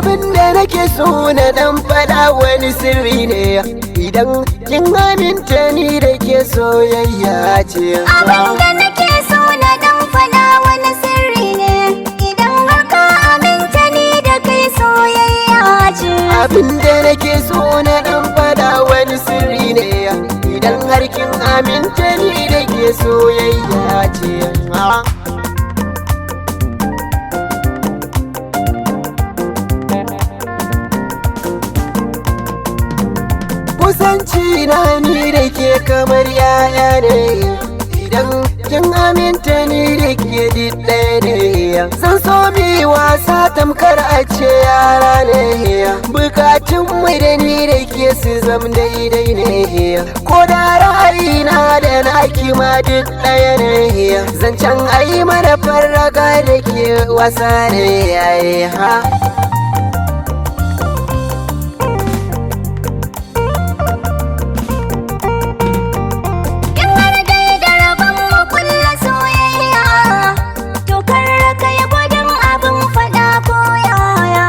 Abin da nake so na dan faɗa wani sirri ne, idan kin aminta ni da ke soyayya ce. Abin da nake so na dan faɗa wani sirri ne, idan har ka aminta ni da kai soyayya ce. Abin da nake so na dan faɗa wani sirri ne, idan har kin aminta ni da ke soyayya ce. Kusanci na ni da ke kamar yaya ne, idan kin aminta ni da ke ɗaya ne. Zan so mi wasa tamkar a ce yara ne, bukatun mu da ni da ke su zam daidai ne. Ko da ra'ayina da naki ma duk ɗaya ne, zancen ai mana farraga da ke wasa ne yayi ha. In har dai da rabon mu kulla soyayya, to kar ka yi gudun abin faɗa ko yaya.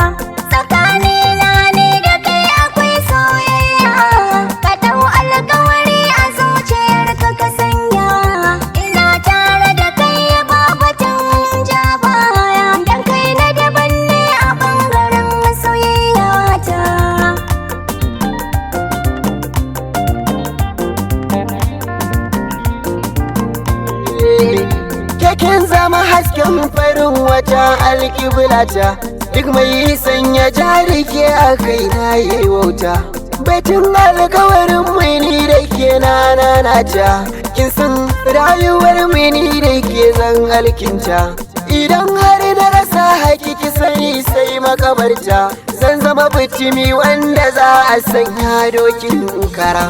Tsakanina ne da kai akwai soyayya, ka ɗau alƙawari a zuciyarka ka sanya. Ina tare da kai ba batun ja baya, dan kai na daban ne a ɓangaren soyayya ta. Kekin zama hasken farin wata alƙiblata, duk mai sanya jari ke a kai na yi wauta. Batun alkawarin mini da ke nanata, kin san rayuwar mini da ke zan alkinta. Idan har na rasa hakiki sani sai makabarta, zan zama bitimi wanda za a sanya dokin kara.